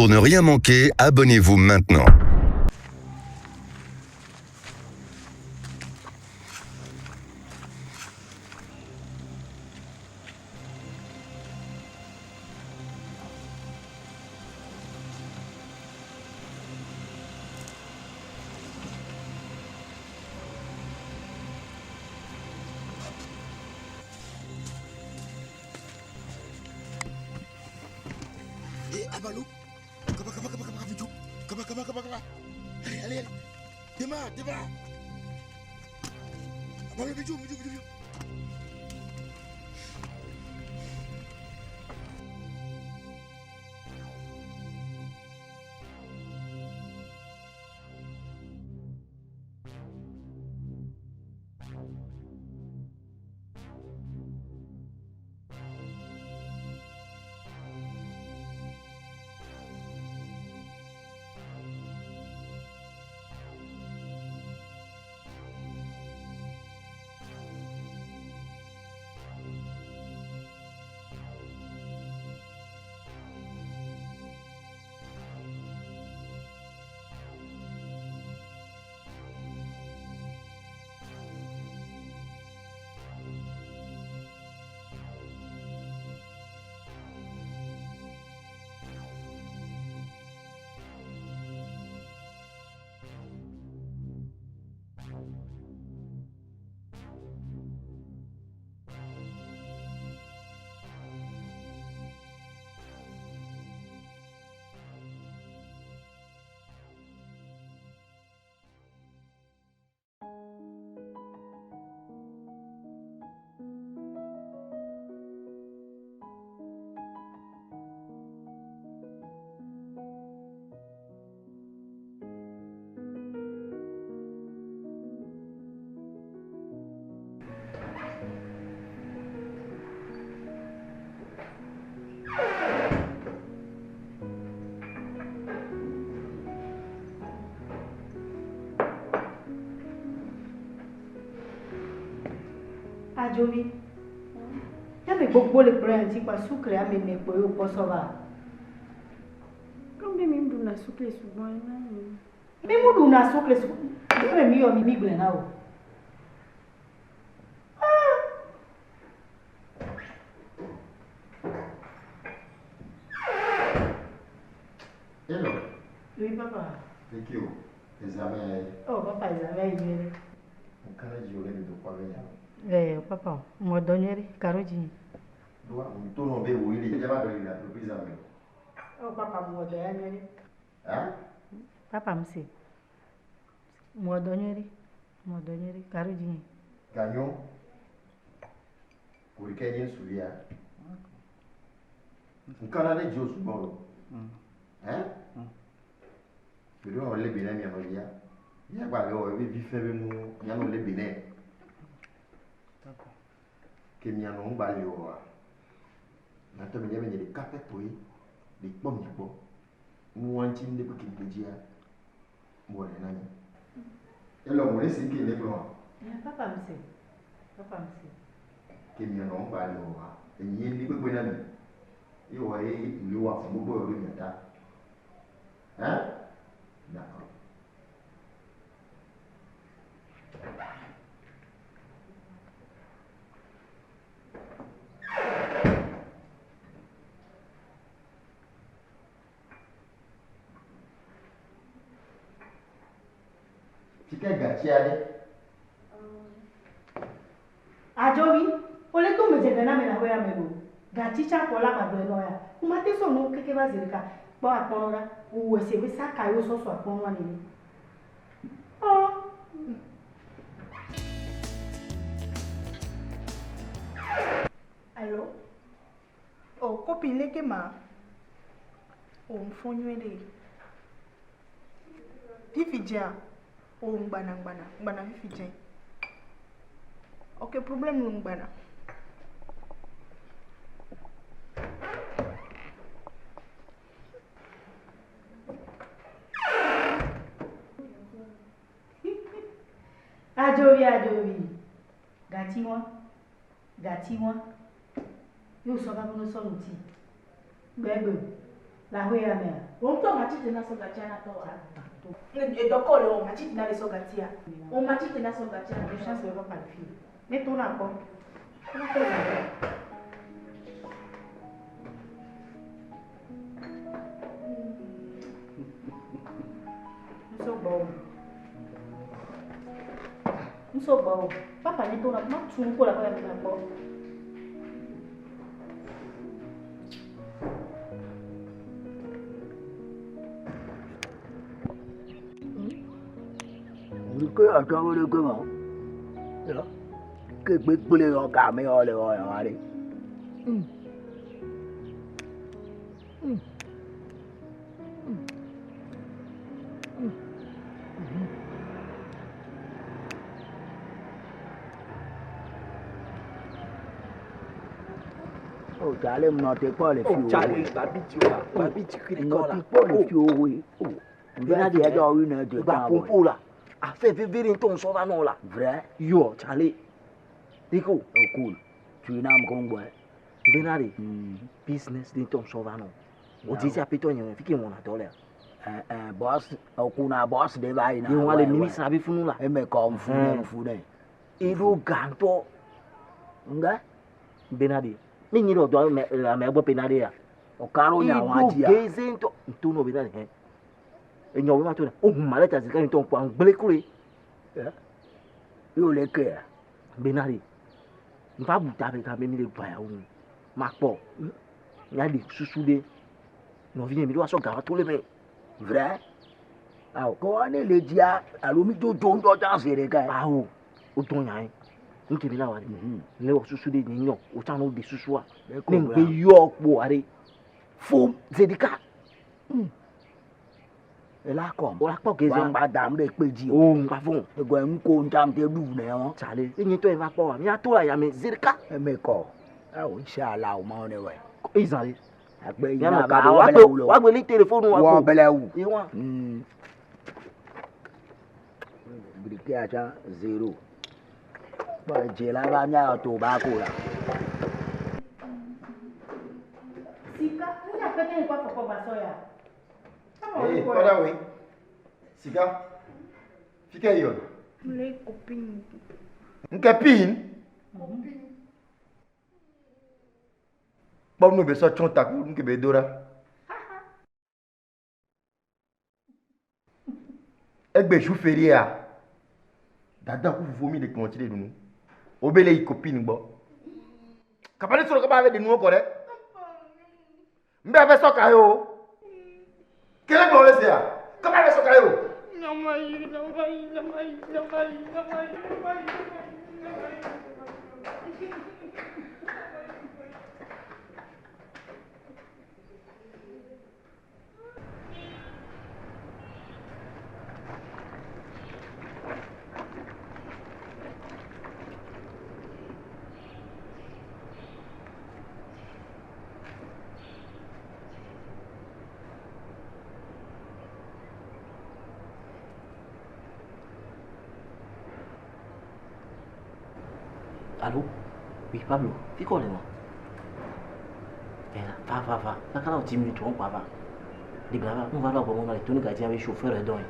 Pour ne rien manquer, abonnez-vous maintenant. Eh, Abalou. Kaba, kaba, kaba, kaba, Vidou. Kaba, kaba, kaba, kaba. Allez, allez, allez. Démarre, démarre. Abalou, Vidou, Vidou, Vidou. Vidou. Adzovi, ya me gbogbo le kplɔ ya ŋuti kpa sukle ame ene kpo ye wokpɔ sɔ va. Comme be mi ɖuna sukle sugbɔ ena. Mi mu ɖuna sukle sugbɔ, ɖe mi yɔ mi mi gblẽ na o. Hello. Oui, papa. Thank you. Examen. Oh, papa, examen yi nyuie ɖe. Nkana dzi wòle dodokpɔ be nya. Eh, papa, mɔ dɔ nyuie ɖe, karo dzi. Ɖoa ŋutɔ nɔ be wòyi li. Edze va dɔ li le entreprise me. Oh, papa, mɔ dɔ ya nyuie ɖe. Hein? Papa, mse. Mɔ dɔ nyuie ɖe. Mɔ dɔ nyuie ɖe, karo dzi. Gagnon. Wòɖeka nye suvia. Nkana ɖe dzi wò sugbɔ o. Hein? Ɖoɖo nɔ lé be na mia nɔvia. Miagba le wɔ ebe vi fɛ be nu mianɔ lé be nɛ. Ke mianɔ ŋgba li oa. Miatɔ mi nye be nye ɖeka pɛ koe le kpɔ mi gbɔ. Nua ŋuti nu ɖe kpe ke dzia, mewɔ ɖe na mi. Elɔ mo ne si ke ne gblɔa. Eh, papa, mse. Papa, mse. Ke mianɔ ŋgba li oa. Enyi li kpekpe na mi. Ye wɔ ye le wɔ afɔ gbogbo yɔ ɖe mia ta. Hein? D'accord. Fika gatsi aɖe. Adzovi, wole do me dze na me le aƒea me lo. Gatsi tsa kpɔ la gbagblẽ nɔ ya. Womate sɔ nu keke va zi ɖeka kpɔ akpɔnɔ ɖa. Wòwɔ ese be saka ye wosɔ sɔ akpɔnɔa nene. Ɔ. Allô? Oh, copine leke ma? Oh, mfo nyuie ɖe. Fifi dzea? Oh, ŋgbana, ŋgbana, ŋgbana fifi dze. Ok, problème lo ŋgbana. Adzovi, adzovi. Gatsi wa. Gatsi wa. Ye wosɔ va be ne sɔ nu ti. Gbegbe. Le aƒe ya mea? Wò ŋutɔ matsi te na sɔ gatsia na tɔwòa? Edɔ kɔ le wɔ matsi te na le sɔ gatsia. Wò matsi te na sɔ gatsia na tɔwòa? Chance va qualifier. Ne to na kpɔ. Ne to na kpɔ. Ŋsɔ gbɔ o. Ŋsɔ gbɔ o. Papa ne to na ma tu ŋkɔ le aƒe ya me na kpɔ. Ke atɔ ɖe ke ma. Ke gbegble yɔ game yɔ le yɔ yɔ ɖe. O tsale nɔ te kpɔ le fi o. Tsale babi tsi o babi tsi kiri kɔ la. Nɔ te kpɔ le fi o woe. O. Nbɛ tiɛ dɔ wi ne de kan bɔ. Ba la. Afɛ veve ɖe ŋutɔ ŋusɔ va nɔ la. Vrai. Yɔ tsale. Deko. O cool. Tui nam ko ŋgbɔe. Bena ɖe. Business ɖe ŋutɔ ŋusɔ va nɔ. O dzi apetɔ nye fi ke wɔna dɔ lea. Ɛɛ boss o kuna boss de va yina. Ye wɔn le ministre abe funu la. Eme kɔ nfu ne nfu ne. Eɖo gãtɔ. Nga. Bena ɖe. Mi nyi ɖe ɔdɔ ame ame gbɔ bena ɖe ya. O karo nya wa dzia. Eɖo geze ŋutɔ ŋutɔ nɔ bena ɖe hɛn. Enyɔ be ma to ne. O hun ma ɖe ta zika ŋutɔ ŋkɔ angble kloe. Yo le ke. Bena ɖe. Nfa bu ta be ka be mi le gbã yawo nu. Ma kpɔ. Nya ɖe susu ɖe. Nɔvi mi ɖo asɔ ga to le me. Vrai. Awo kɔ ne le dzia alo mi do do ŋutɔ tsa zi ɖeka. Awo o dɔn nya ye. Nke mi la wa ɖe. Ne wɔ susu ɖe nye nyɔ o tsã no ɖe susua. Ne ŋgbe yɔ kpo aɖe. Fom zi ɖeka. Ela kɔm. O la kpɔ geze. Wa ŋgba dam ɖe kpe dzi. O ŋgba fon. Egɔe ŋko ŋtsam te ɖu ne wɔn. Tsale. Enye tɔ ye va kpɔ wa. Mía to la yame zi ɖeka. Eme kɔ. Awo inshallah o ma ne wɛ. Izan ɖe. Agbe yi Míanɔ na ka ba ɖe. wɔ bele wu lo. Woagbe li telefonu wa Wɔ bele wu. Ye wa. Briquet atsa zéro. Kpɔ dze la va mía to ba ko la. Sika, nu ya pete ni kwa fɔkɔ ba sɔ ya. Ee, kɔda woe. Sika. Fi ke yɔ. Le copine. Nke pin. Kpɔ nu be sɔ tsɔn ta ku nu ke be do ɖa. Egbe zu feria. Dada ku fufu mi le kplɔ tsi ɖe nu. O be le yi copine gbɔ. Kaba ne sɔrɔ kaba ave de nuwo kɔ ɖe. Nbɛ ave sɔ ka ye o. Kele gblɔ le sia. Kaba ave sɔ ka ye o. Allô? Oui, Pablo, fi kɔ le wa? Eh, va, va, va. Kaka la o 10 minutes, on va. Libra va, on va là, on va aller tourner gardien avec chauffeur et donc.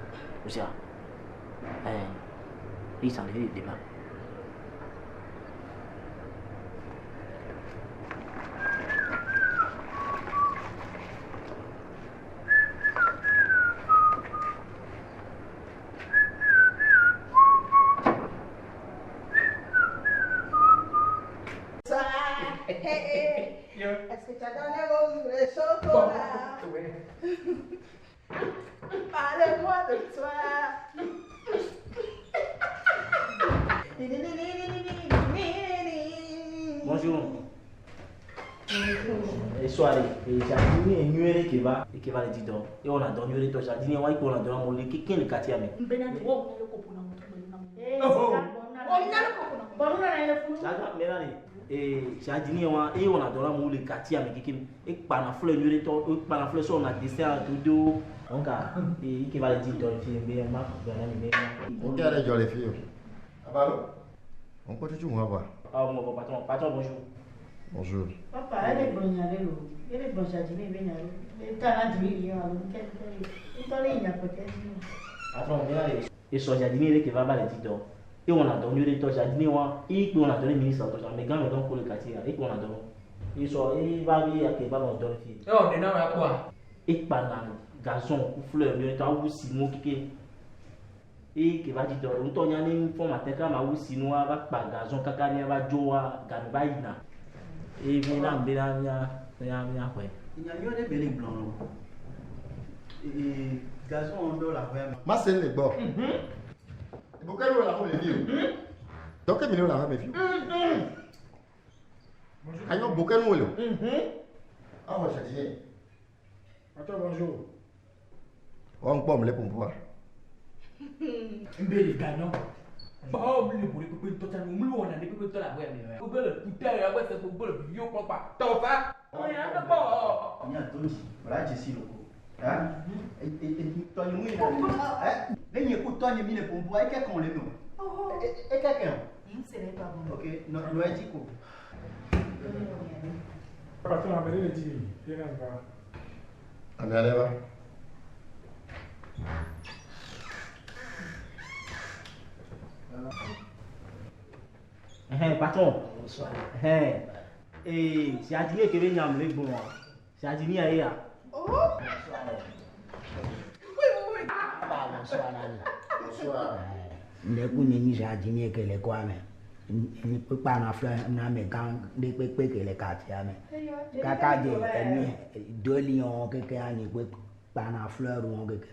Vous savez. Eh, il s'en est, Libra. Est-ce que tu adores les roses ou les chocolats? Parle-moi de toi. Bonjour. Et soirée, et jardinier nyuere qui va et qui va le dire donc. Et on a donné nyuere toi jardinier wa on a donné mon qui le quartier mais. Jaga mera et jardinier wa et on a donné mon le quartier mais qui et panafle nyuere toi et panafle so on a dessin tout do. Donc et qui va le dire donc mais ma mais Nke ale dzɔ le fi o. Abalo. Ŋkɔ tutu ŋu ava. Ah mon patron, patron bonjour. Bonjour. Papa, ele gblɔ nya ɖe loo. Ele gblɔ jardinier be nya ɖe. Eta na dzi yi alo nke nke. Ŋutɔ le yi nya kpɔtɛ dzi. Patron, mi la esɔ jardinier ɖe ke va va le dzi dɔ. E wɔna dɔ nyuie ɖe tɔ jardinier wa, e kpe wɔna dɔ ɖe ministre tɔ amegã amegã ko le quartier ya, e kpe wɔna dɔ. Esɔ e va bi ya ke va nɔ dɔ le fi. E wɔ ɖe na wò akpɔa? E kpana gazon ku fleur nyuie tɔ awu si nuwo keke. E ke va dzi dɔ ŋutɔ nya ne fɔ matin kaka ma wu si nua va kpa gazon kaka ne va dzo wa game va yina. E mi na be na mia mia mia xɔe. Nya nyuie ɖe be le gblɔ lo. Ee gazon ɖo le aƒea me. Ma se le gbɔ. Bokɛ le la xɔ me vi o. Dɔkɛ mi le la xɔ me vi o. Ayo bokɛ nu le o. Awɔ jardinier. Patron, bonjour. Wɔn kpɔ mi le pompoa. Nbe le gagnant. Gbɔ mi le bole kpekpe ŋutɔ tsã, mi wɔna ɖe kpekpe ŋutɔ le aƒea me. Gbogbo le kute ya gbɔ se gbogbo le viviwo kpɔ kpa. Tɔ fa. Oya ŋutɔ kpɔ. Nya to dzi, wòle adze si loko. Tɔnye mu yi na. Ne nye ku tɔnye mi le pompoa, eke kɔn le mi o. Eke kɛn o. Ok, nɔ nɔ edzi ko. Patron, ame ɖe le dzi mi. Ye na va. Ame aɖe va. Ɛhɛn, patron. Ɛhɛn. Ee, jardinier ke be nya mi le gblɔa. Jardinier ye ya. Papa, bonsoir nani. Bonsoir. Ndeku nye nyi jardinier ke le kɔa me. Nyi kpekpe na fleur na amegã ɖe kpekpe ke le quartier me. Kaka dze enu deux lions keke anyi kpe na fleur wɔn keke.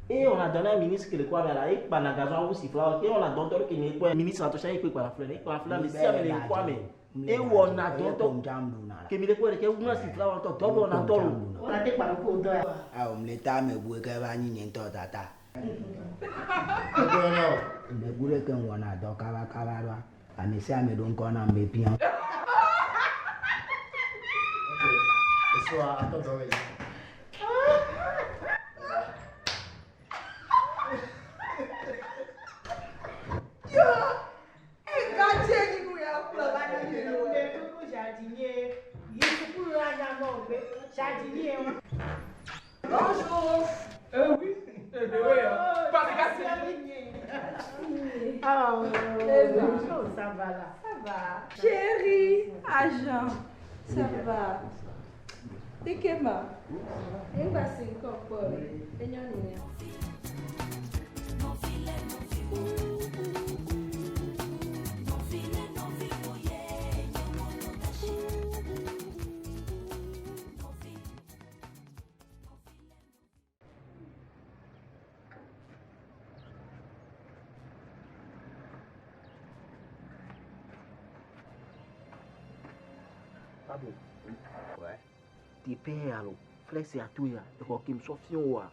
E wɔna dɔ na ministre ke le kɔa me la, e kpana gazon awu si flower. E wɔna dɔ ŋutɔ ɖe ke ne kpɔe ministre atɔ sia e kpe kpana fleur. E kpana fleur ame sia ame le kɔa me. E wɔna dɔ ŋutɔ. Ke mi le kpɔe ɖe ke wuna si flower ŋutɔ dɔ be wɔna ŋutɔ lo. Wona te kpana ko dɔ ya. Awo mle ta me bu ke va nyi nye ŋutɔ tata. Mebu ɖe ke wɔna dɔ kaba kaba ɖoa. Ame sia ame ɖo ŋkɔ na me bia. Esɔa atɔ dɔ me. Yo! Egatse ni nu ya kplɔ va na mi lo. Ndeku jardinier. Yi sukulu la nya nɔ gbe. Jardinier wa. Bonjour. Eh oui. Eh oui. Pas de casse. Oh, ça va là. Ça va. Chérie, agent, ça va. Tekema. Engba sinko po. Enyo ni. Pablo. Ouais. Teƒe ya lo, fleur ya to ya, exɔ ke mi sɔ fiɔ wa.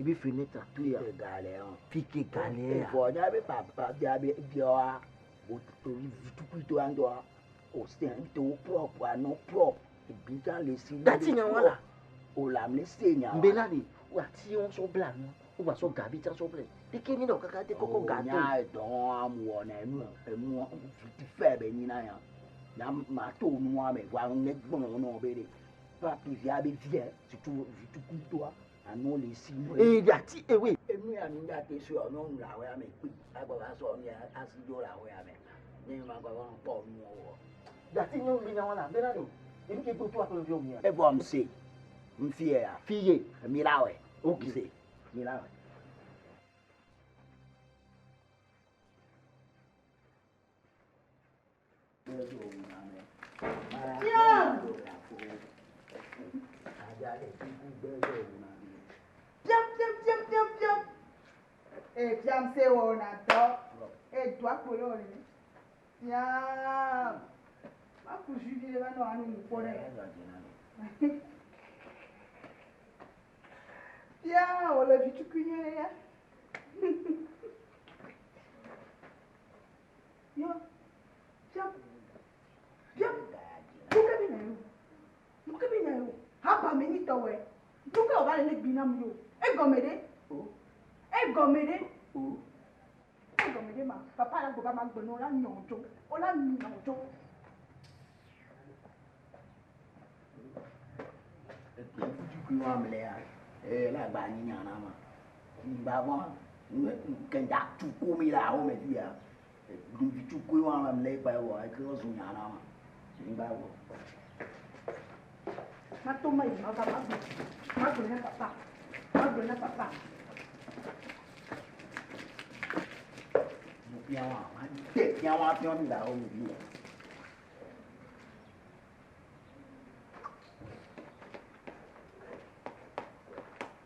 Ibe fenêtre to ya. Fike galère. Fike galère. Evɔ nya be papa bia be bia o to vitukui to ŋutɔa o se to propre anɔ propre ebi tsã le si. Dati nya wa la. O la me se nya wa. Nbena de, o ati wɔn sɔ bla nu, o ba sɔ gabi tsã sɔ blɛ. Deke mi na o kaka te kɔkɔ gato. Nya dɔn amu wɔna enu enu viti fɛ be nyina ya. Na ma to nua me wa ne gbɔn nɔ be de. Papi via be via surtout vitukui toa anɔ le si. Ee dati ewe. Enu ya mi da te sɔ nyɔnu le awɔa me kpi agbɔ va sɔ nu ya asi dzo le awɔa me. Ne ma gbɔ va kpɔ nu wɔ. Dati nyɔnu bi nya wa la, nbena de, enu ke gbɔ to akplɔ vi o mia. Evɔ m se, m fie ya. Fie. Mi la wɛ. Ok. M se, mi la wɛ. Piam. Piam piam piam piam piam. Eh piam se wɔna dɔ. Eh do akpo le wɔle. Piam. Ma ku jus vi le va nɔ anu nu kpɔ ɖe. Piam wòle vitukui nyuie ya. Yo. Piam. Piam. Nuke bi nya yo. Nuke bi nya yo. Haba me nyi tɔwɛ. Nuke wòva le ne gbi nam yo. Egɔme ɖe. Egɔme ɖe. Egɔme ɖe ma. Papa la gbɔ va ma gbe ne wola nyɔ dzo. Wola nyɔ dzo. Tukui wa mle ya. Eh la gba nyi nya na ma. Ngba vɔ kenda tuku mi la awo me fi ya. Ɖevi tukui wa mle kpa wɔ eke wo zu nya na ma. Ngba vɔ. Mato ma yi ma va ma gblɔ. Ma gblɔ na papa. Ma gblɔ na papa. Fia wa, ma de fia wa fia mi la awo me fi ya.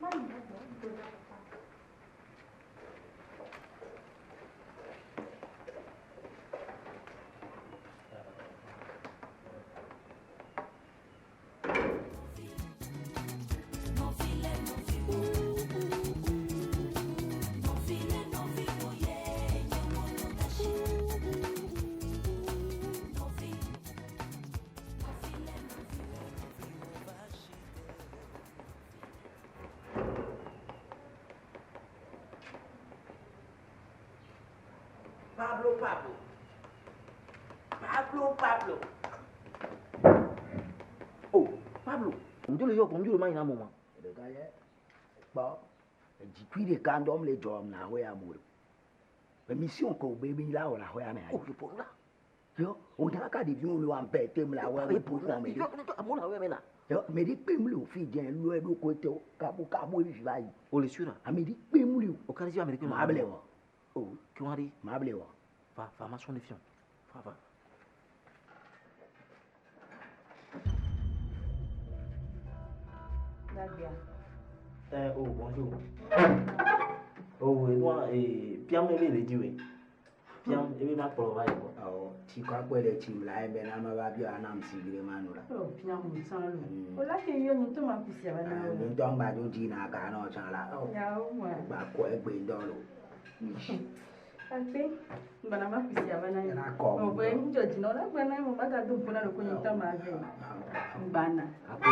Ma yi ma gblɔ na papa. Pablo, Pablo. Pablo, Pablo. Oh, Pablo. Ŋdolo yɔ ko ŋdolo ma yina mo ma. Ɖeka ye kpɔ dzikui ɖeka ŋdɔ le dzɔm na ahoe amo ɖo. Émission ko be mi la wɔ le ahoea me ayi. Oh, yepo la. Yo, o da ka ɖeviwo le wa bɛ te le ahoea me po xɔ me ɖe. Amewo le ahoea me la. Yo, me ɖe kpe mu le o fi dze lu eɖokui te o kabo kabo evi va yi. O le sûr Ame ɖe kpe mu le o. O ka ɖe dzi ame ɖe kpe Ma ble wɔ. Oh, kí wọ́n rí. Ma ble wɔ. Va, va, ma sɔn ne fiɔn. Va, va. Dagbea. Eh, oh, bonjour. Oh, oui, moi, eh, Piam, ebe le di we. Piam, ebe ma kplɔ va yi kɔ. Awɔ, tsi kɔ akpɔe ɖe tsi mla ebe na ma va biɔ anam si vi ɖe ma nu la. Oh, Piam, tsã lo. O la ke yɔ nye to ma kusi aba na o. Ŋutɔ ŋgba dzo dzi na ga nɔ tsã la. Ɔ, Yawo mɔ. gba kɔ egbe ŋdɔ lo. Akpe. Ngbana ma kusi aba na Ena yi. kɔ O bɛ ŋdzɔ dzi na o la gba na yi mo ma ga do ŋku na ɖoko nye ŋutɔ ma vɛ. Ngbana. Akpɔ.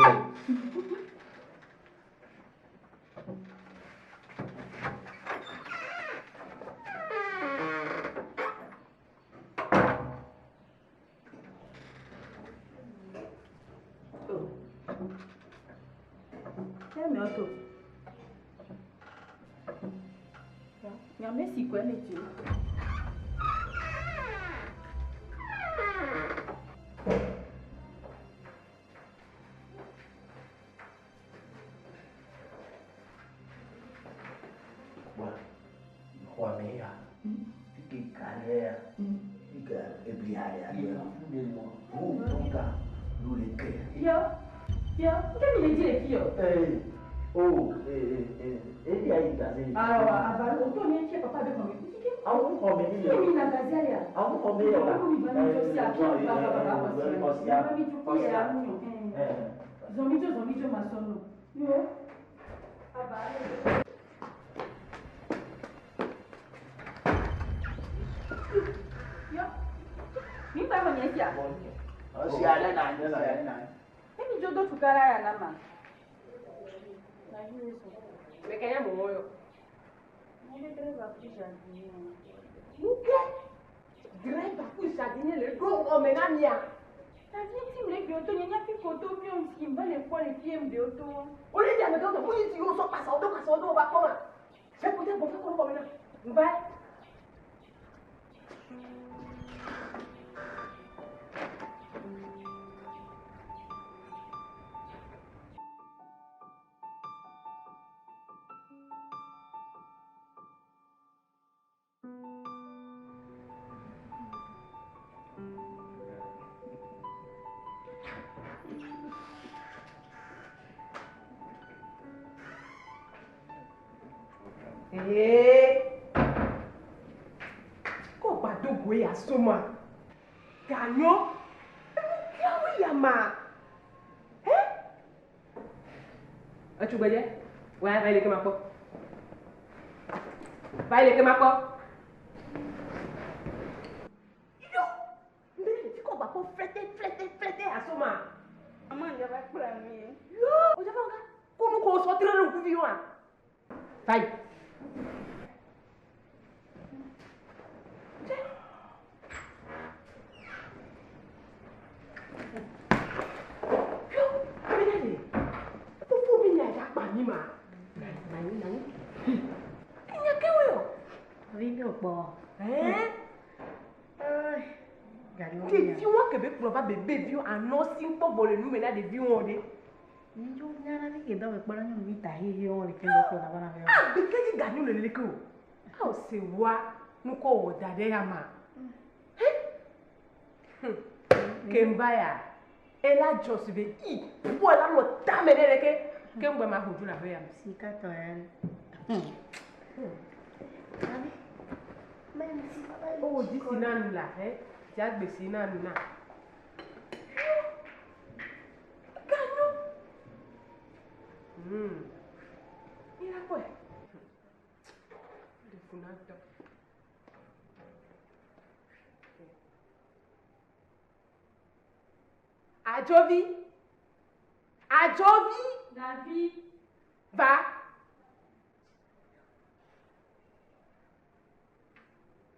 Oh. Ke mi ɔtɔ. Nyame si kɔe le dzi. Wa, xɔa me ya. Fike ka ɖe ya. Fike eblia ɖe ya. O tɔnka lu le ke. Yo. Yo. Ke mi le dzi le fi yo. Eh, oh, eh, eh, eh, ebi ayi gaze. Awɔ abalu o to nye fia papa bɛ kɔmi. Fike. Awo xɔ me ni Fike mi na gaze ya. Awo xɔ me yɔ la. Ko mi va mi dzɔ si afi va va va va kɔsi. Kɔsia. Va mi dzo fi ya nu. Eh. Zɔmi dzo zɔmi dzo ma sɔ nu. Yo. Abalu. Yo. Mi ba ma nye fia. Ɔsi ale na anyi, ɔsi ale na anyi. Emi dzo do tukara ya na ma. Mekanya moyo. Nuke. Grève pour jardinier le go o mena mia. O le di amegã tó yi ti yóò sọ pàṣẹ ọdún pàṣẹ ọdún ọba kọ́ ma. Ṣé kò tẹ́ bọ̀ fẹ́ kọ́ ló bọ̀ mi náà? Bye. Ee. Kó gbadogo ya soma. Ganyo. Enu kiawo ya ma. Eh? Etsugbedze, wòya va yi leke ma kpɔ. Va yi leke ma kpɔ. Yo! Mbe le fi kɔ gbakɔ flɛtɛ flɛtɛ flɛtɛ ya soma. Maman ndza va kpla mi. Yo! O dza va nga. Ko nu ko sɔ tre ɖe ŋkuvi wa. Va yi. Yo! Mina le. Fofo mi nya kpɔ. Ɖeviwo ke be kplɔ va bebe viwo anɔ si kpɔ vɔ le nu me na ɖeviwo ɖe. Njo nyana vi ke dɔ be kpɔ na nyɔnuvi ta hehe wɔn le ke lɔ kplɔ na va na vɛ. Agbeke dzi ganyo le leke o. Awo se wa nukɔ wɔ da ɖe ya ma. Kemba ya ela dzɔ si be i bɔ ela nɔ tame ɖe ɖeke ke ŋgbɛ ma ho dzo le aƒe ya me. Sika tɔ ya ni. O dzi si na nu la he dzi agbe si na nu na. Ganyo. Ila kɔe. Le funa tɔ. Adzovi. Adzovi. Davi. Va.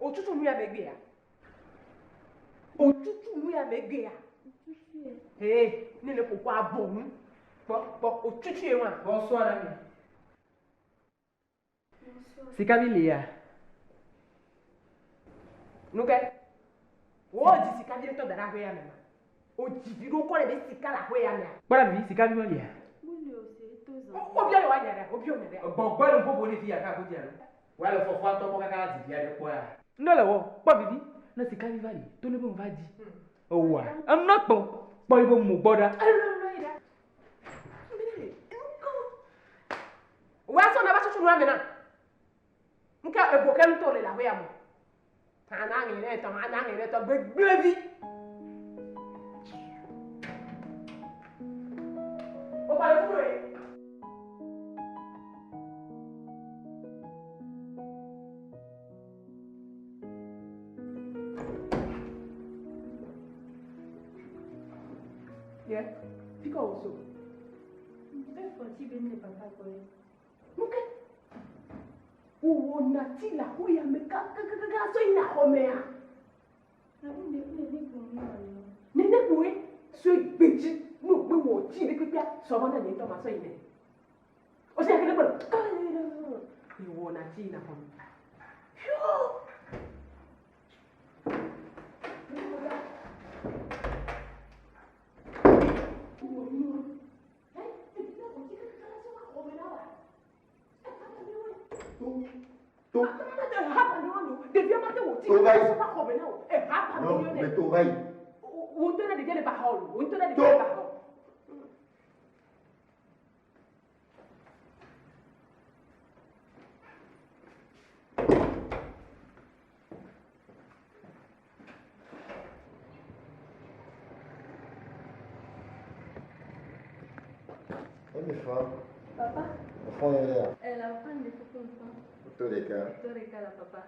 Òtútù nu ya megbe ya. Òtútù nu ya megbe ya. Ee, ne le ƒoƒo abɔ nu. Kpɔ kpɔ òtútù ye wa. Bonsoir, ami. Sikavi lia. Nuke. Wo dzi sikavi ŋutɔ da ɖe aƒe ya me ma. O dzi vi ɖo kɔ le be sika le aƒe ya mea. Kpɔɖa vi sikavi ma lia. Wo bia le wa nya ɖe, wo bia nya ɖe. Gbɔgbɔ le ƒoƒo ne fi ya ka ko dia lo. Wa le fɔfɔ atɔ kpɔ kaka dzi via ɖe kpɔ ya. Ne le wɔ kpɔ vivi ne sikavi va li to ne be va dzi. Ewa enɔ kpɔ kpɔ yi be mo gbɔ ɖa. Wa sɔ na va tutu nua me na. Nke ebo ke ŋutɔ le le aƒe ya me. Ana ŋe ɖe tɔ, ana ŋe ɖe tɔ gbegblẽvi. O ba le funu ye. Ye, fi ka wo so? Be fɔ tsi be ne papa kɔ ye. Nuke? Wowɔ nati le aƒe ya me kakakaka sɔ yina xɔ mea. Nene koe sɔ gbedzi ne wògbe wɔ tsi ɖe kpekpea sɔ va na nye ŋutɔ ma sɔ yi nɛ. O se yake ne gblɔ ewɔ nati yina xɔ me. Fioo. To va yi. Non, mais to va yi. To. Eh, mes femmes. Papa. Au fond, il est là. Elle a pas de photos Tous les cas. Tous les cas, là, papa.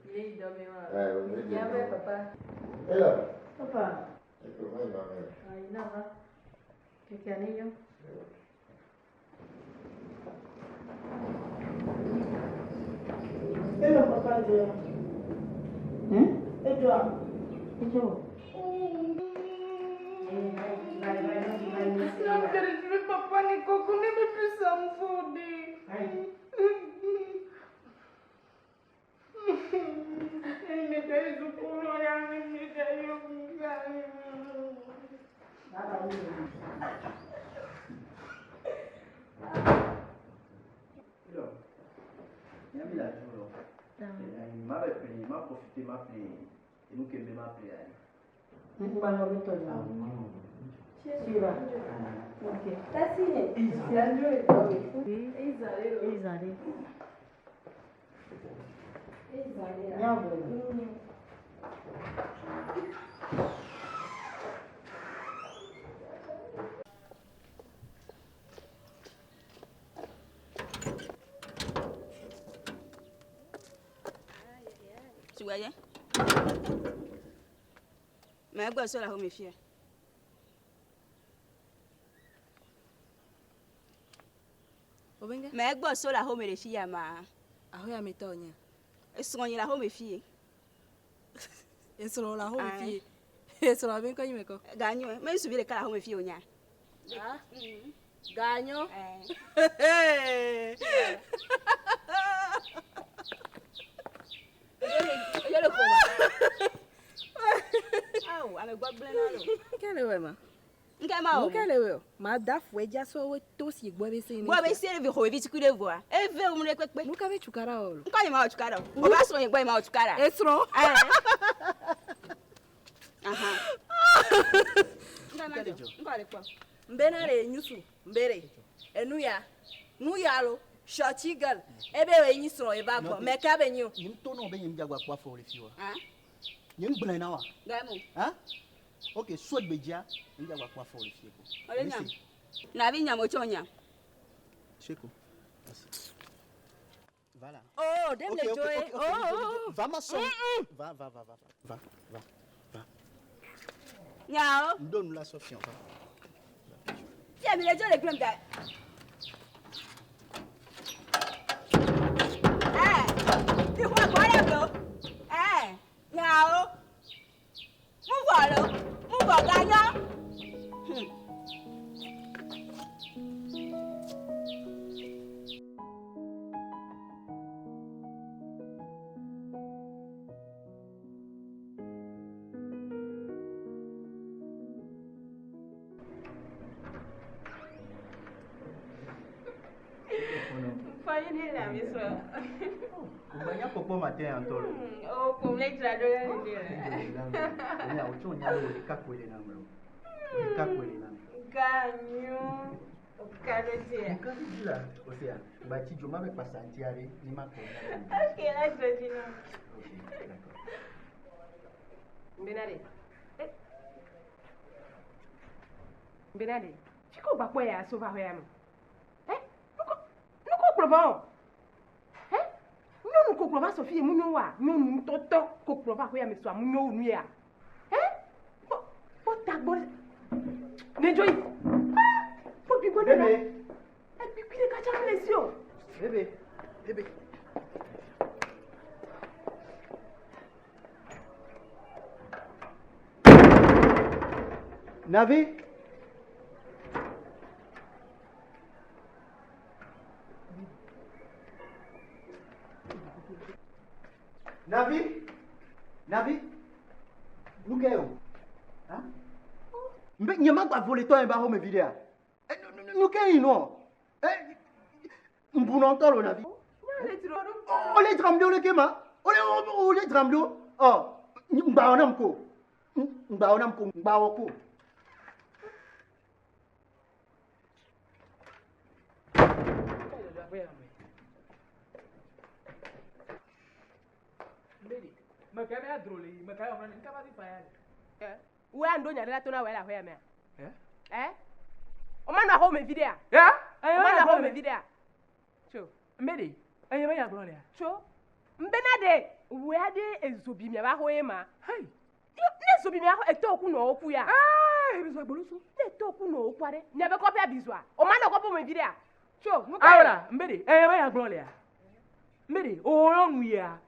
Il est dormi. Ouais, ouais, Il y avait papa. Et là. Papa. Et comment il va bien? Ah, il va. Keke anillo. Hello, papa, Joe. Et toi? Et toi? Papa ni koko ne me plus ça me Voyais Mais quoi sur la home fier. Mais quoi sur la home de fille ma. Ahoya me tonya. Esron la home fille. Esron la home fille. Esron ben ko yime ko. Ganyo, mais subi le kala home fille onya. Ah. Ganyo. Eyo le xɔ me. Awo, ame gbɔ gblẽ na lo. Nke le wɛ ma? Nke ma o. Nke le wɛ o? Ma da fu edza sɔ we to si gbɔ be se ne. Gbɔ be se ne vi xɔ vi tukui ɖe voa. Eve wo mu ɖe kpekpe. Nu ka be tukara o lo? Nkɔ nye ma wɔ tukara o. O ba srɔ̃ nye gbɔ nye ma wɔ tukara. Esrɔ̃. Aha. Nke ma dzɔ. Nkɔ le kpɔ. Mbena le nyusu mbere. Enu ya. Nu ya lo. Shorty girl. Ebe we nyi srɔ̃ eva gbɔ. Mɛ ka be nyi o? Nye ŋutɔ nɔ be nye ŋdza gba kpɔ afɔ le fi wa. Ah. Nye ŋgblẽ na wa. Gamu. Ah? Ok, so gbedzia, nye ŋdza gba kpɔ afɔ le fi ko. Ole nya. Navi nya mo tsɔ nya. Seko. Voilà. Oh, dem Ok, le ok, joe. ok, ok, Oh, oh. Va ma sɔ. Va, va, va, va, va, va, va. Nya o. Ŋdo nu la sɔ fiɔ va. Fia mi le dzo le gblẽm da. Eh, mi xɔ agbɔ ɖe go. Eh, nya o. Mu vɔ lo. Mu vɔ ganyɔ. Fine, la mi srɔ̃. Gbanya kpɔkpɔ ma te ya ŋutɔ lo. O ko le dzra ɖo ɖe ɖe. Onya o tso nya lo ɖeka koe le na me lo. Ɖeka koe le na me. Ganyo. Ka ɖo dzi. Nka dzi la, o sea, gba tsi dzo ma be kpasa ŋuti aɖe ni ma kɔ. Ok, la dzɔ dzi na. Mbena de. Mbena de. Fi ko gba kpɔ ya so va xɔ ya me. Eh, nuko nuko kplɔ va o. Eh, nyɔnu ko kplɔ va sɔ fi ye mu nyo wa. Nyɔnu ŋutɔtɔ ko kplɔ va xɔ ya me sɔa mu nyo nu ya. Eh, kpɔ kpɔ tagbɔ ɖe. Ne dzo yi. Ah, kpɔ gbigbɔ ɖe la. Bébé. Egbigbi ɖeka tsã mele si o. Bébé, bébé. Navi. Navi. Navi. Nu ke o? Ha? Mbe nye ma gba vole tɔ ye ba xɔ me vi ɖea? Nu ke yi nɔ? Eh, mbunɔ ŋutɔ lo Navi. O le dzram ɖo leke ma? O le o le dzram ɖo? Ɔ, ŋgbawɔ nam ko. Ŋgbawɔ nam ko, ŋgbawɔ ko. Wo ya ŋdo nya ɖe la to na wɔ le aƒe ya mea? Eh? O ma nɔ axɔ me vi ɖea? Ya? O ma nɔ axɔ me vi ɖea? Tso. Mbede, eye be ya gblɔ lea. Tso. Mbena ɖe wo ya ɖe ezobi mia va xɔ ye ma. Hei. Ne zobi mia xɔ etɔ ku nɔ wo ku ya. Ee, bizua gbolusu. Ne etɔ ku nɔ wo kua ɖe. Mia be kɔƒea bizua. O ma nɔ kɔƒe me vi ɖea? Tso. Nu ka ye? Awola, mbede, eye be ya gblɔ lea. Mbede, o nyɔnu ya.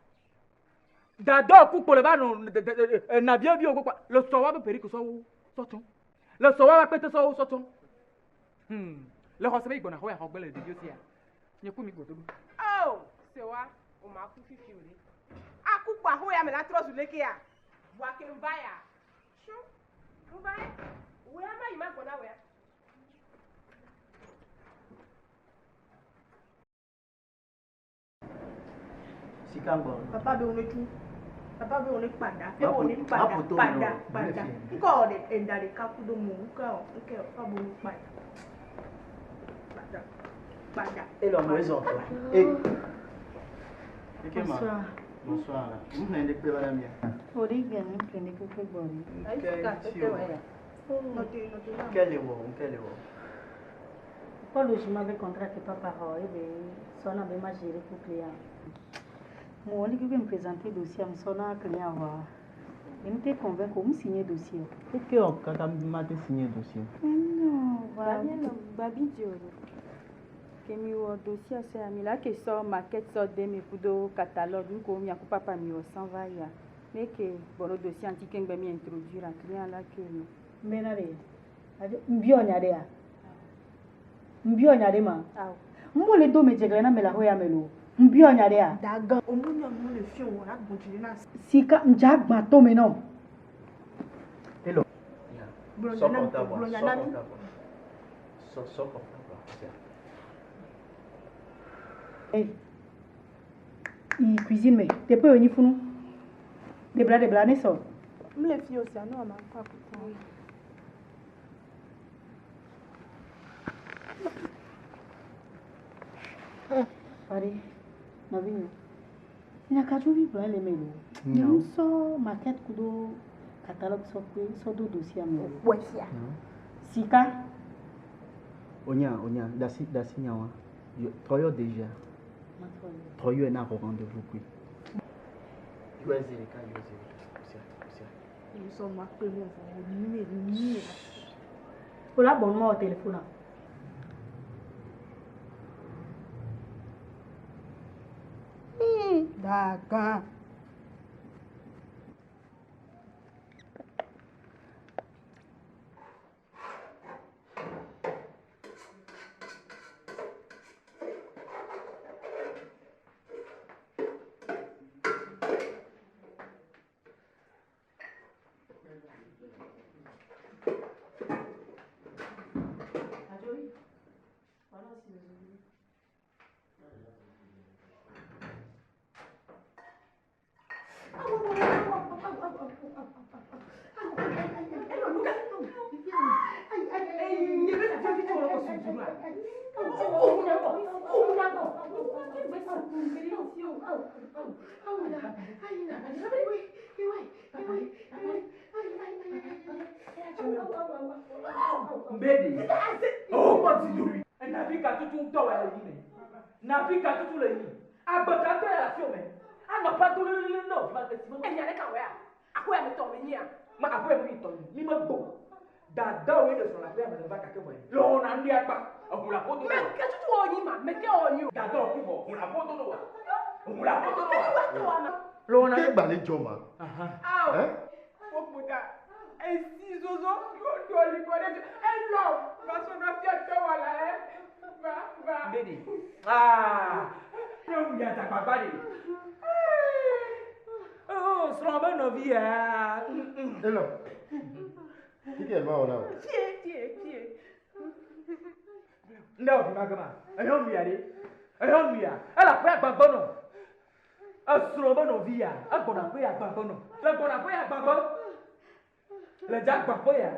Dadɔ ku kpo le va nɔ nabia viwo gbɔ le sɔ wa be periki sɔwo sɔtsɔ. Le sɔ wa be kpete sɔwo sɔtsɔ. Le xɔse be yi gbɔna xɔ ya xɔ gbe le ɖeviwo sia. Nye ku mi gbɔdo. Oh, se wa, o ma ku fifi o ɖe. Aku kpɔ axɔ ya me la trɔ zu leke ya. Voa ke ŋva ya. Tso. Ŋva ye. Wo ya ma yi ma gbɔna wɔ ya. Sika ŋgbɔ. Papa be wone tu. Papa be wone kpada. E Ma wone ƒo- kpada, ma ƒo to kpada, me o. kpada. Ne fi. Ŋkɔ wɔ ɖe enda ɖeka ku ɖo mo. Ŋkɔ wɔ, ŋkɔ wɔ, papa be wone kpada. Kpada, kpada. Elɔ mo ezɔ tɔ. E. Eke ma. Bonsoir. Bonsoir. Nu ne kpe va na mia. Orí gbẹ̀mí pèlè pípé gbọ̀rí. Nke le wɔ, nke le wɔ. Paul je m'avais contrat que papa xɔ ebe sɔna be ma gérer pour client. Mo wòle keke me présenter dossier am sɔna client wa. Emi te convaincre o signer dossier. Eke wɔ kaka ma te signer dossier. Non, Babi Dioro. Ke mi wɔ dossier sia mi la ke sɔ maquette sɔ de mi kudo catalogue nu ko miaku papa mi wɔ san va ya. Ne ke bɔn dossier ŋuti ke ŋgbe mi introduire a client la ke no. Mbena de, ajo mbi ɔnya de ya. Mbi ɔnya de ma. Awo. Mbo le do me dzegle na me le aƒe ya me lo. Ŋbiɔ nya ɖea? Dagan. Omunyɔ nu le fi wɔ la gbɔdzi ɖe na. Sika ŋdza gbã tome nɔ. Hello. Gblɔ Sors nya na mi, portable, gblɔ nya sors na mi. portable. Sors, sors portable. Hey. Yi cuisine me. Teƒe wo nyi funu. Ɖebla ɖebla ne sɔ. M le fi o sia ne wòama kɔ akuta. Pari, nɔvinye. Nyakatsovi gblɔ le me lo. Nyawo. Nye ŋusɔ maquette kudo catalogue sɔ kpe sɔ do dossier me. Wɔ fia. Sika. Onya, onya, dasi, dasi nyawa. Yo, Troyo déjà. Troyo est na rendez-vous kui. US Erika, US Erika. Osia, osia. Sɔ ma kpe mɔ vɔ o ni ni. O la bɔn mɔ téléphone a. Dagan. Mbedi. Oh, kɔ ti do. Navi ka tutu ŋutɔ wɔ le yi me. Navi ka tutu le yi. Agbeka ŋutɔ le afi me. Anɔ pa to lelele nɔ va le si me. Enya ɖe ka wɔ ya? Aƒe ya me tɔ me nyia. Ma aƒe ya me tɔ mi me gbɔ. Dadawo ye ɖe srɔ̃ le aƒe ya me le va gake vɔ ye. Le wɔna nu ɖe akpa. Eʋu le aƒe do. Mɛ ke tutu wɔ nyi ma, mɛ ke wɔ nyi o. Dadawo ku vɔ, ʋu le aƒe do wa. Ʋu le aƒe do wa. Le wɔna. Ke gbalẽ dzɔ ma. Awo. Hein? Wokuta. Esi zozo yóò dɔ li kɔ ɖe elɔ va sɔ na fia tɔ wɔ la ɛ. Va va. Mbedi. Aa. Nyɔnu ya dagbagba de. Oh, srɔ̃ be nɔvi ya. Elɔ. Kike ma wɔ na o. Tie tie tie. Ndé wò fi ma gama. Enyɔnu ya ɖe. Enyɔnu ya. Ele aƒe agbagbɔ nɔ. Esrɔ̃ be nɔvi ya. Egbɔna aƒe ya agbagbɔ nɔ. Le gbɔna aƒe ya agbagbɔ. Le dza agbaƒe ya.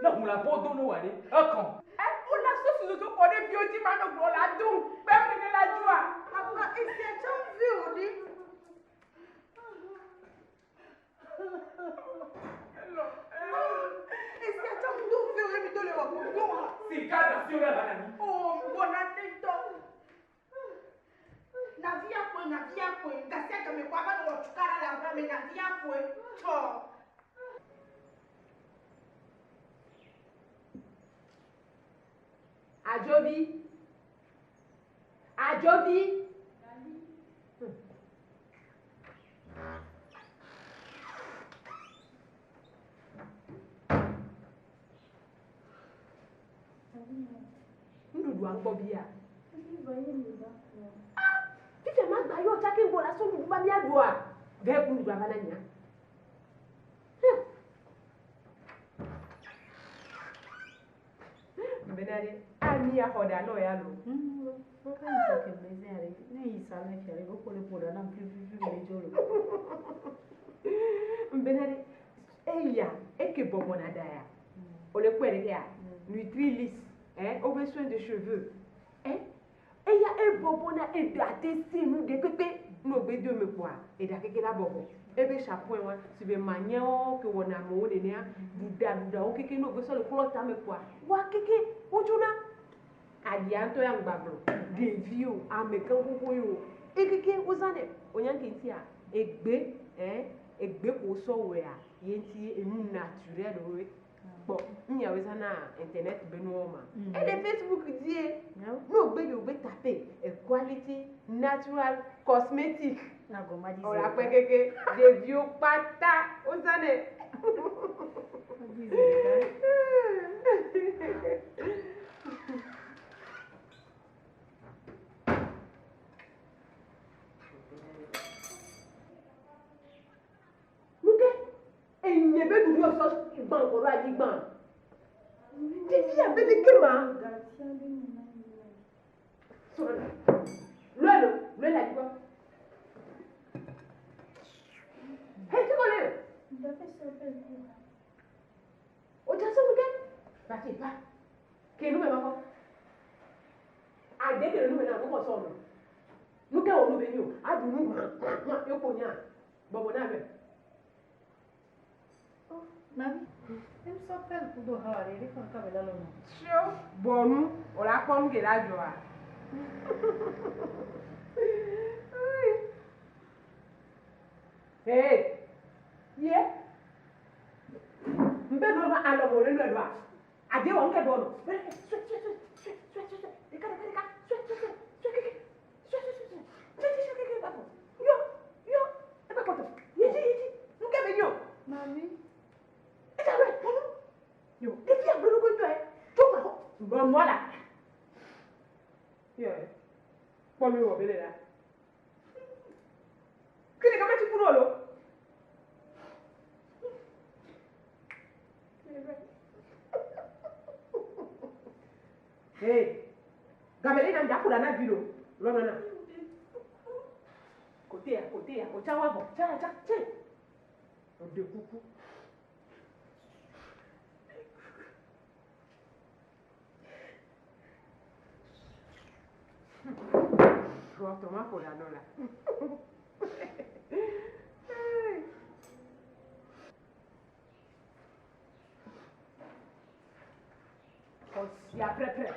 Ne ʋu le aƒe do ne wòa ɖe. Ekɔ. Ɛ wòle sosi zozo kɔ ɖe viwo dzi ma nɔ gblɔ la do kpɛm nene la dzoa. Papa, esi etsɔ vi o ɖi. Esi etsɔ do vi o emi do le wɔ gbogbo wa. Sika da si wo ɖe ba nani. O gbɔna ne tɔ. Navi aƒoe, navi aƒoe. Gasi agame kɔ ava nɔ wɔ tukara le aƒea me, navi aƒoe. Tsɔ. Adzovi. Adzovi. Nuɖuɖua gbɔ bia. Ah, fifia ma gba yɔ tsake ŋgɔ la sɔ nuɖuɖu ba mía ɖua. Vɛ ku nuɖuɖua va na nyia. Bena ɖe, ami axɔ ɖa nɔ ya lo. Ne yi salon fia ɖe, wokɔ le ƒo ɖa nam fififi me dzo lo. Bena ɖe, eya eke bɔbɔ na ɖa ya. O le kpɔe ɖe kea, Nutrilisse, hein, o be soin de cheveux. Hein? Eya ebɔbɔ na eɖa te se nu ɖe kpekpe. Ne o gbe do eme kpoa, eɖa keke la bɔbɔ. Ebe shampoing wa, si be manyewo ke wɔna amewo nenea, ɖuɖa ɖuɖawo keke ne o gbe sɔ le klɔ tame kpoa, wa keke wodzona. Aɖia ŋutɔ ya ŋgba gblɔ. Ɖeviwo, amegã xoxo yiwo, ekeke wozãnɛ. Wonya ke ŋutia, egbe, hein, egbe ko wosɔ wɔea, ye ŋuti enu naturel woe. Kpɔ, nyawo zãna internet be nuwo ma. Ele Facebook dzie. Ne wògbe ɖe wògbe tape quality natural cosmetic. Wòle akpɛ keke ɖeviwo kpata wozãnɛ. gbã kɔ ɖo anyigba. Ɖevi abe ɖeke ma. Sɔrɔ. Lɔe lo, lɔe le anyigba. Hey, c'est quoi le? O tsa sɔmu kɛ. Bati ba. Ke nu bɛ ma fɔ. Ade ke nu bɛ na ko sɔmu. Nu kɛ wo nu bɛ ni o. A dun nu hã hã hã ekpo nya. Bɔbɔ na bɛ. Mami, em sɔ pɛl kudo ha wa ɖe kɔn kame la lɔnà. Tso bɔnu o la kpɔ nu ke la dzɔa. Hey, ye. Mbe nɔ ma alɔ mo le nɔ ɖoa. Ade wɔ ŋkɛ bɔ nɔ. Sue sue sue sue sue sue sue. Ɖeka ɖeka ɖeka. Sue sue sue sue keke. Sue sue sue sue. Sue sue sue keke ba fɔ. Yɔ yɔ. Ebe kpɔtɔ. Yedzi yedzi. Ŋkɛ be nyo. Mami. Edza lɔe bɔnu. Yo ɖevi agblɔ ɖokui ŋutɔ ye. Tso ma xɔ. Lɔnua la. Yɔ. Kpɔ nu wɔ be le la. Kí ni kama ti kúrò lo? Hey, gamele na njakura na vi lo. Lọ́nà náà. Kò tẹ̀ ya, kò tẹ̀ ya, kò tsa wá bọ̀, tsa tsa tse. Òde kúkú. Rọ̀tọ̀ má kò dáná la. Kò sí apẹ́pẹ́.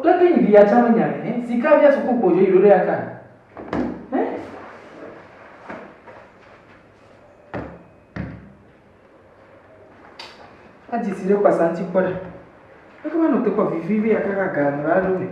Leke yi via tsã menya ne sika via suku kpodzo yi ɖo ɖe ya ka. Adzi si ɖe kpasa ŋuti kpɔ ɖa. Eke ma nɔ te kpɔ vivivi ya kaka ga me va ɖo me.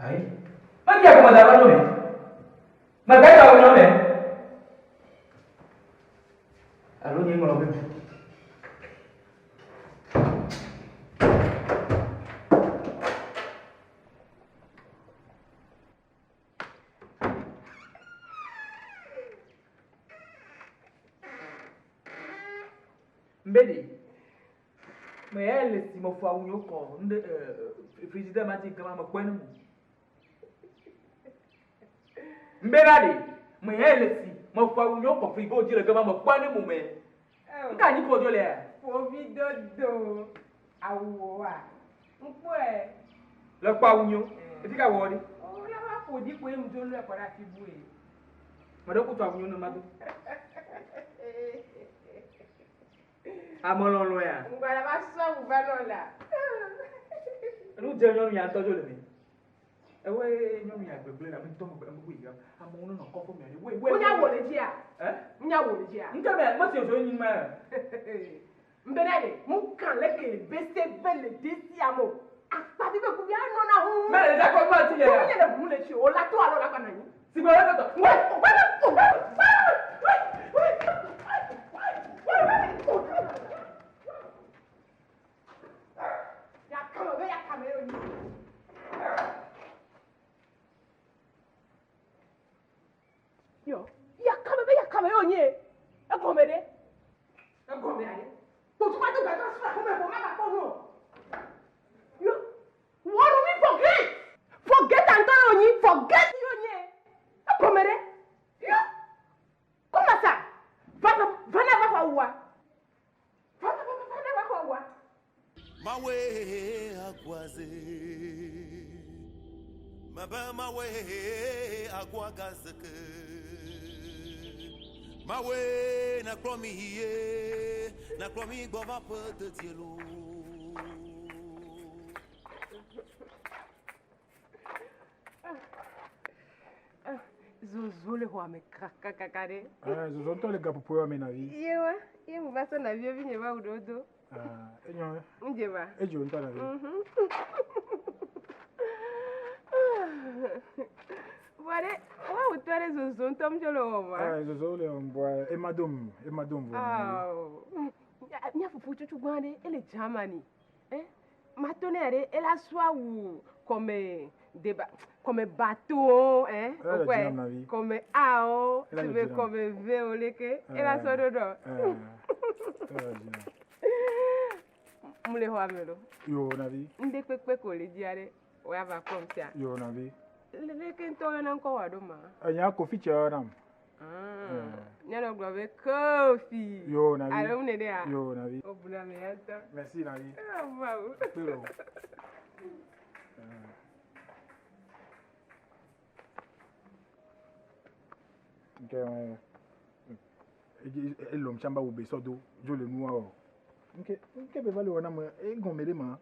Ayi. Ma chi è come da me? Ma che è come me? Alo nye ŋlɔ be. Mbedi. Me ya le si me fɔ awu nyo kɔ nde frigidaire ma ti gama me kpɔe ne mu. Mbeda de me ya le si me fɔ awu nyo kɔ frigo dzi le gama me kpɔe ne mu me. Nka anyi kɔ dzo lea? Ƒovi dodo awuwoa. Ŋkpɔe. Le kpɔ awu nyo. Efi ka wɔ ɖi? O la va ƒo ɖi koe ŋdzo lɔe kɔ ɖe afi bue. Me ɖe kutu awu nyo ne ma do. Ame lɔlɔ ya. Ŋgbɔ la va sɔ awu va nɔ la. Nu dze nyɔnu ya ŋutɔ dzo le me. Ewoe nyɔnu ya gbegble la mi tɔ me me yi amewo nɔ kɔfɔ me ɖe. Woe woe. Wonya wò le dzia? Ɛ? Wonya wò le dzia? Nke me me si oso nyi me. Mbena ɖe mu kan le ke bese be le desi ame o. Akpavi be kuvi anɔ na hu. Mɛ le ɖe akɔ nu ati nye Kuvi ya. nye le hu le tsi o la to alo la kpa na anyi. Sigbe le tɔtɔ. Wɛ wɛ wɛ wɛ Yakame be yakame yo nyi. Yo, yakame be yakame yo nye. Egɔme ɖe. Egɔme aɖe. Kpotu ma do gadzɔ sra xɔme ko ma gakpɔ nu o. Yo, wɔnu mi forget. Forget antɔ yo nyi, forget yo nye. Egɔme ɖe. Yo, comment ça? Va va va na va xɔ awua. Va va va va na va xɔ awua. Mawe agwaze Mabe mawe agwagazeke Mawe na kplɔ mi yie na kplɔ mi gbɔ va ƒe dedie loo. Zozo le xɔa me kakakaka ɖe. Eh, zozo ŋutɔ le gaƒoƒo ya me nɔvi. Ye wa, ye mu va sɔ nɔviwo vi nye va wu ɖewo do. Ah, enyo. Ŋdze va. Edzo ŋutɔ nɔvi. Vɔ ɖe, woawu tɔ ɖe zozo ŋutɔ ŋutɔ le wɔm wa. Eh, zozo le wɔm vɔa ema dom, ema dom vɔ. Awo. Mía fofo tsutsu gbã ɖe, ele Germany. Eh, mato ne ɖe, ela sɔ awu kɔme deba, kɔme bateau, eh, Ela le okɔe, dzinam nɔvi. kɔme A o, Ela le sibe dzinam. kɔme V o leke, ela sɔ ɖo ɖɔ. Eh, ela le dzinam. Mu le xɔa me lo. Yo nɔvi. Ŋɖe kpekpe ko le dzia ɖe, woava va kpɔm sia. Yo nɔvi. Leke ŋutɔ woyɔna ŋkɔ wòa ɖo ma? Enya Kofi tse yɔnam. Míanɔ gblɔ be Kofi. Yo nɔvi. Alo nu ɖea? Yo nɔvi. Wobuna ame ya ŋutɔ. Merci nɔvi. Ah, Mawu. Kpe ɖo. Nke elɔm tsã ba wo be sɔ do dzo le nua o. Nke nke be va le wɔ na me egɔme ɖe ma.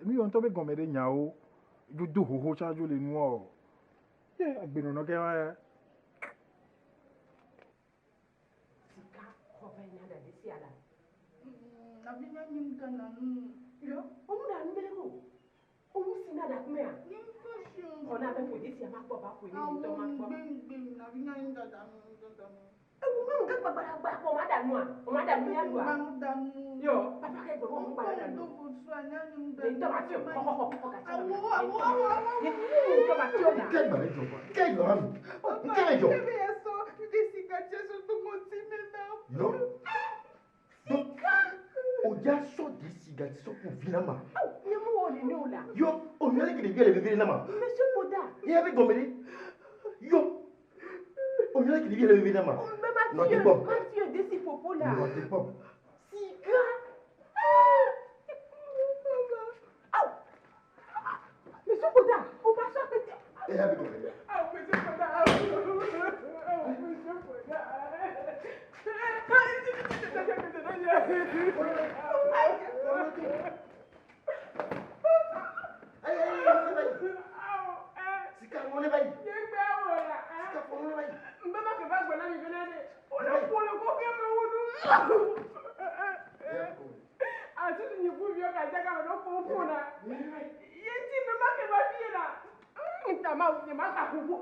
Nu yɔ ŋutɔ be gɔme ɖe nyawo dzo do xoxo tsã dzo le nua o. Ye agbenɔnɔ ke wa ya. Sika xɔ va yi na ɖe sia la. Nɔvi nye nyi ŋutɔ nɔ nu. Yɔ, womu ɖa nu bele ko. Womu si na ɖa kumea. Nye ŋutɔ si o. Xɔ na be ƒo desi ama kpɔ ba ƒo ne ŋutɔ ma kpɔ. Awo ŋgbe ŋgbe nɔvi nye nyi dada nu dada nu. Ewu nyɔnu ke gbagba kpɔ ma ɖa nua. O ma ɖa nu ya ɖua. Ŋgba nu da nu. Yɔ, papa ke gbɔ ŋgba ɖa nu. Ŋgba do bosua nye nyi ŋgba. Ne ŋutɔ ma fi o. Xɔ xɔ xɔ xɔ gati. Awo awo awo awo. Ne ŋutɔ ma fi o ga. Nke gba le dzɔ kwa. Nke dzɔ hã mi. Nke le dzɔ. Ebe ya sɔ desi gatse sɔ to ŋɔti me na. Yɔ. Donc, o dza sɔ desi gati sɔ ku vi na ma. Nye mu wɔ nene o la. Yɔ, o nyɔ le ke ɖevia le veve na ma. Monsieur Koda. Ye be gɔme ɖe. Yɔ. O nyɔ le ke ɖevia le veve na ma. Mbe ma Nɔ te fi kpɔ. ma fi desi popo la. Nɔ te kpɔ. Sika. Aw. Monsieur Koda, o ma sɔ apɛtɛ. Eya be gɔme ɖe. Aw, Monsieur Koda. Aw, Monsieur Koda. Sika ŋɔ ne va yi. Sika fɔ ne va yi. Mbe ma ke va gbɔ na mi bena ɖe. O le ƒo le kɔkɛ me wo ɖu. Atutu nyi kuviwo gadze game ɖo ƒo ƒo na. Ye ti mbe ma ke va fie la. Ntama nye ma ga ƒoƒo.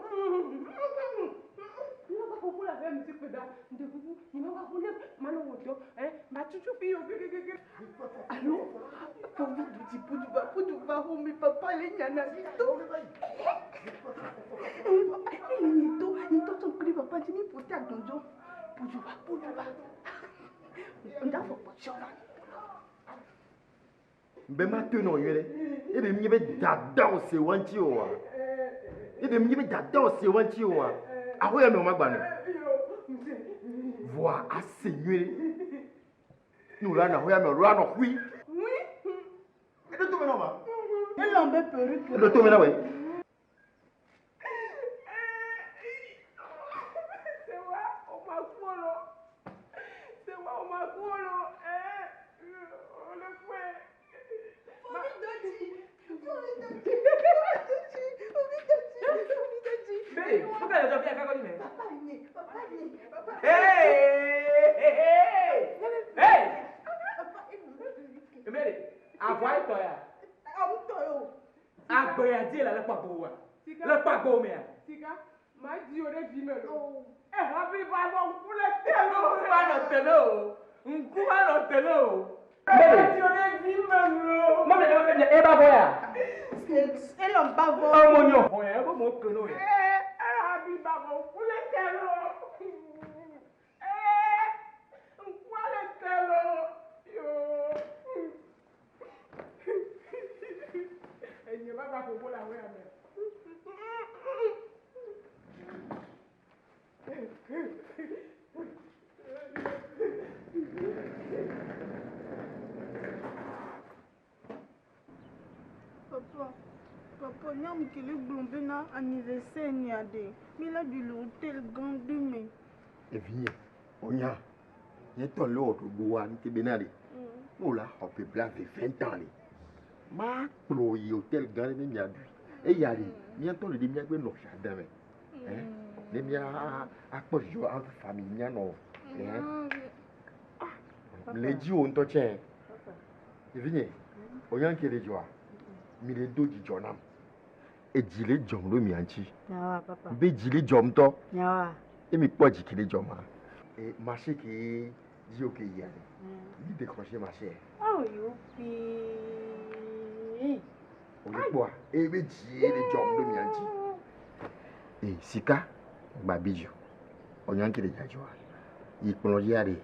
Nye ma ga ƒoƒo la fɛ misi kpe da. Nde kuku nye ma ga ƒo ne ma nɔ wò dɔ. Ɛ ma tutu fi yo kekekeke. Allô? Kofi Duti Puduba Puduba Homi Papa le nyana to. Eh papa, eh nito, nito ton kri papa ti mi pote agbonjo. Puduba Puduba. Nda fo po chova. Mbe ma to nɔ nyuie ɖe. Ebe mi be dada o se wa ŋuti o wa. Ebe mi be dada o se wa ŋuti o wa. Aho ya me o ma gba ne. Voa ase nyuie ɖe. Nu la na aho ya me o la nɔ hui. Eɖo to me na ma. Elɔn be perruque. Eɖo to me na wɛ. Sewa o ma ku o lo. Sewa o ma ku o lo. Eh, o le fue. Fomi Dodi. Fomi Dodi. Fomi Dodi. Fomi Dodi. Be, pourquoi les gens viennent à Kakoni, mais? Papa nye, papa nye, papa. Hey, hey, hey, hey! Emele, avoa etɔ ya. Awu tɔ yo. Agbe ya die la le kpagbo wa. Le kpagbo mea. Sika, ma di o ɖe vi me lo. Eh, hafi va nɔ ŋku le te lo. Ŋku va nɔ te le o. Ŋku va nɔ te le o. Ma di o ɖe vi me lo. Mɔmɔ ɖe me eba vɔ ya. Elɔn ba vɔ. Ɔmɔ nyɔ. Vɔ ya ebo mo ke no ya. Eh, eh, hafi va nɔ ŋku le te lo. Nyɔnu ke le gblɔ bena anniversaire nya ɖe, mi la ɖui le hotel gã ɖe me. Evinye, onya, nye tɔ le wɔ ɖoɖoa ŋuti bena ɖe, ne wòle axɔ ƒe blaeve 20 ans ɖe, makplɔ yi hotel gã ɖe ne miaɖui. Eya ɖe, mía ŋutɔ le ɖe míagbe nɔ jardin me. Hein? Ne mía akpɔ dzidzɔ entre famille míanɔ. Hein? Le dzi wò ŋutɔ tsɛ. Evinye, onya ŋke le dzɔa, mi le do dzidzɔ nam. Edzi le dzɔm ɖo mia ŋuti. Nyawa papa. Be dzi le dzɔm ŋutɔ. Nyawa. E mi kpɔ dzi ke le dzɔm ma. E marché ke dzi wo ke yia ɖe. Mi décrocher marché. Oh youpi. O le kpɔa, e be dzi le dzɔm ɖo mia ŋuti. E sika gba bidzi. Onya ŋke le dzadzɔa. Yi kplɔ dzia ɖe,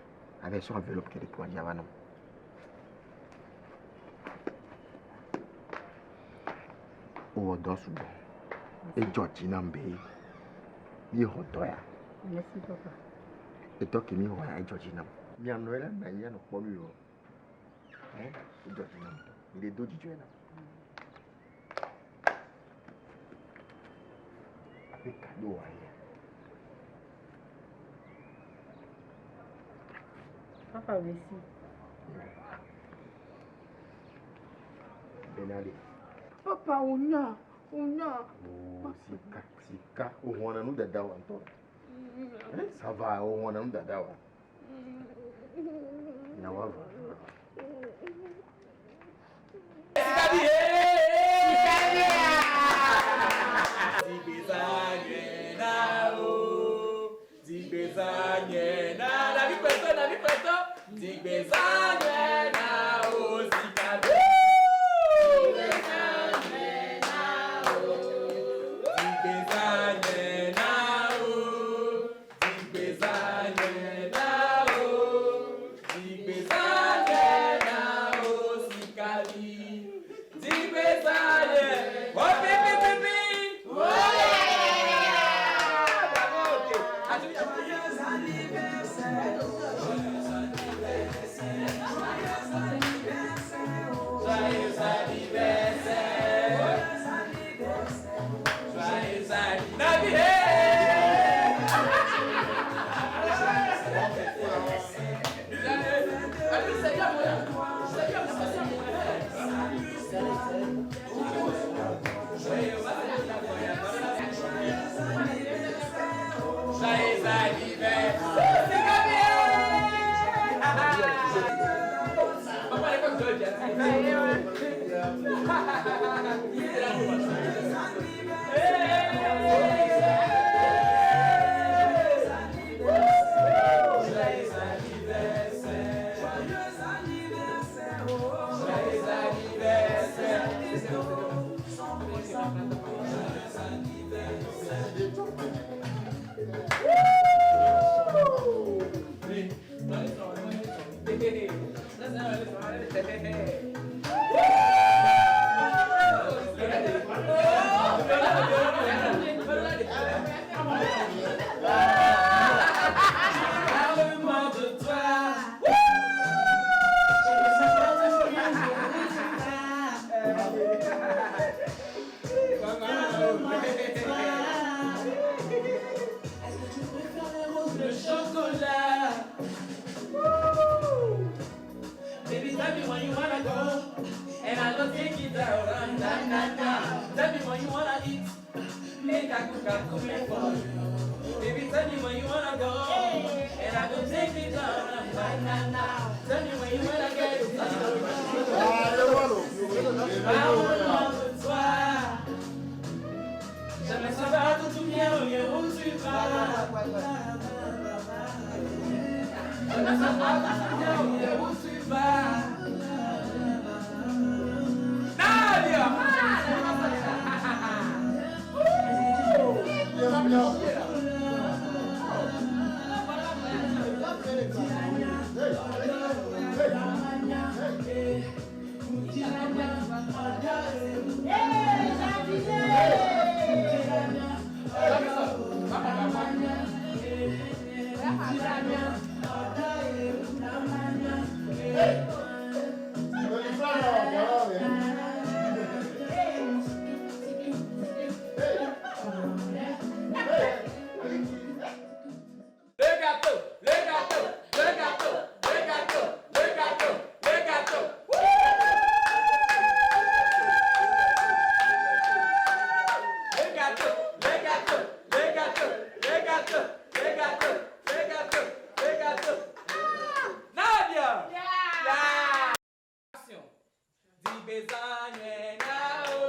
ave sɔ enveloppe ke le kplɔ dzia va nam. Wowɔ dɔ sugbɔ. Edzɔ dzi nam be míexɔ dɔ ya. Merci papa. Edɔ ke míexɔ ya edzɔ dzi nam. Mianɔ la nɔ anyi anɔ kpɔ nu yɔ. Hein? Edzɔ dzi nam. Mi le do dzidzɔe nam. Abe cadeau wa ye. Papa merci. Benali. Papa onya, onya. Oh, sika, sika. Ohun nu dada wa ŋutɔ. Hein? Ça va, ohun nu dada wa. Nyawa va. Baby, tell me when you wanna go, and I go take you down, na na na. Tell me when you wanna eat, make I cook, I cook it for you. Baby, tell me when you wanna go, and I go take you down, na na na. Tell me when you wanna get down. Toi, j'aimerais savoir d'où tu viens, où tu vas. J'aimerais savoir d'où tu viens, où tu vas. Nadia! deux, gâteaux, deux gâteaux, deux gâteaux. Nadia. Yeah. Action. Digbezanye na o,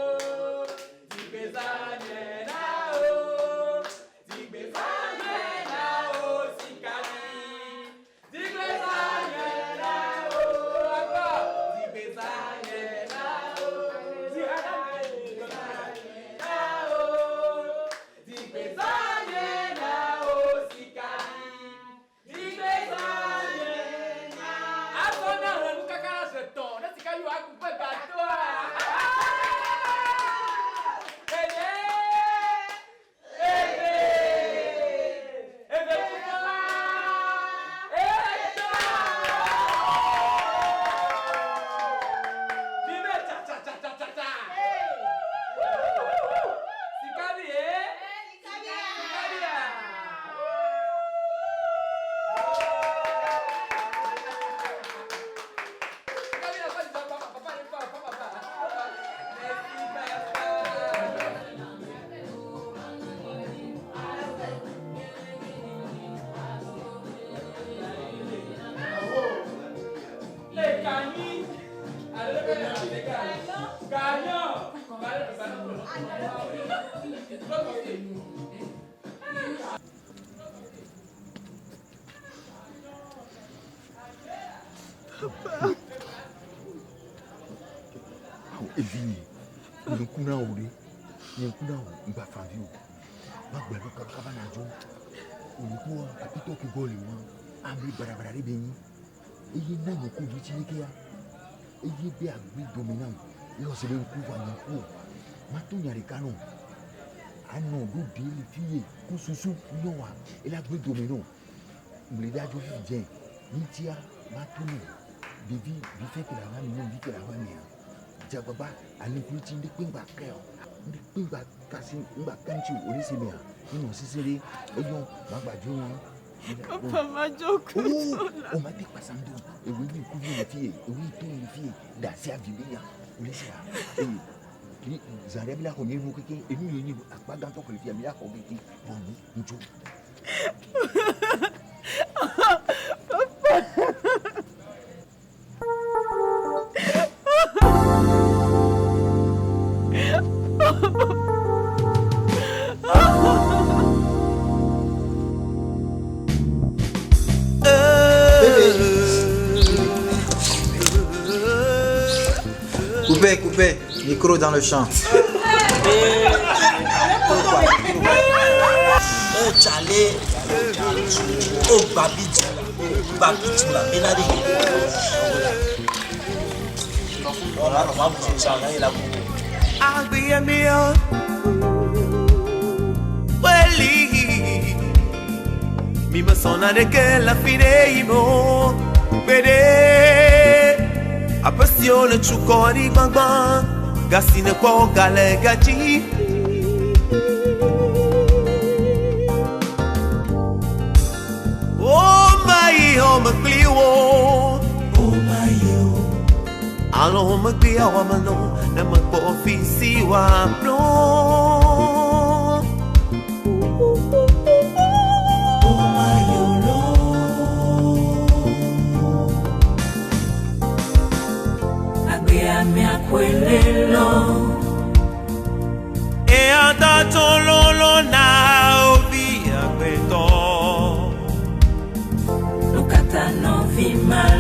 digbezanye na o, digbezanye na o, sikali. Digbezanye na o, encore. Digbezanye na o, digbezanye na o, digbezanye na o, sikali. Digbezanye na. Asɔna rɛ nu kaka la se tɔn, ne sika yi wa kupe gatoa. Eye, eve, eve kupa, etɔ. Bime tsa tsa tsa tsa tsa tsa. Sika bi ye. Sika bi ya. Les cagnis. Allez, les gars. Gagnant. Awo evinye, nye ŋku na wò ɖe, nye ŋku na wò ŋgba fa vi o. Magblɔe be kabakaba nadzo. Olukua apitɔ ke gbɔ le wa, ame baɖabaɖa ɖe be nyi. Eye na nye ŋku vi tsi ɖekea, eye be agbe dome nam. Eye wòse be ŋku va nye ŋku o. Mato nya ɖeka nɔ. Anɔ ɖo ɖe le fi ye ku susu nyɔ wa, ele agbe dome nɔ. Ŋgble ɖe adzo fifi dze. Ŋutia mato nɔ. Ɖevi vi fɛ ke le aƒea me, nyɔnuvi ke le aƒea mea. Dze agbagba ali ŋku ŋuti ŋɖe kpe ŋgba ke o. Ŋɖe kpe ŋgba kasi ŋgba ke ŋuti o le si mea. Enɔ sese ɖe eyɔ magba dzo nɔ. Papa madzo kutu la. O ma te kpasa ŋdo. Ewe yi ŋkuvi le fi ye, ewe yi to le fi ye. Da asi avi be nya. O le sia. Eye ni zã ɖe mi la xɔ nye nu keke. Enu yi nyi akpa gãtɔ ko le fi ya mi la xɔ keke. Vɔ nu ŋutsu. Coupez, coupez. Micro dans le champ. Oh Tchalé, oh Babidjoula, Babidjoula, Benadi. Agbeyamia Weli Mi me sona de que la fide imo Bede Apesio le chukori gbangban Gasine kwa gale gaji Oh my oh my clio Oh my oh Alo me gbé àwọn ọmọ náà ne me kpɔ fisi wa plɔ. Eya ta tso lolo na ovi agbetɔ. Nukata nɔvi malɔme.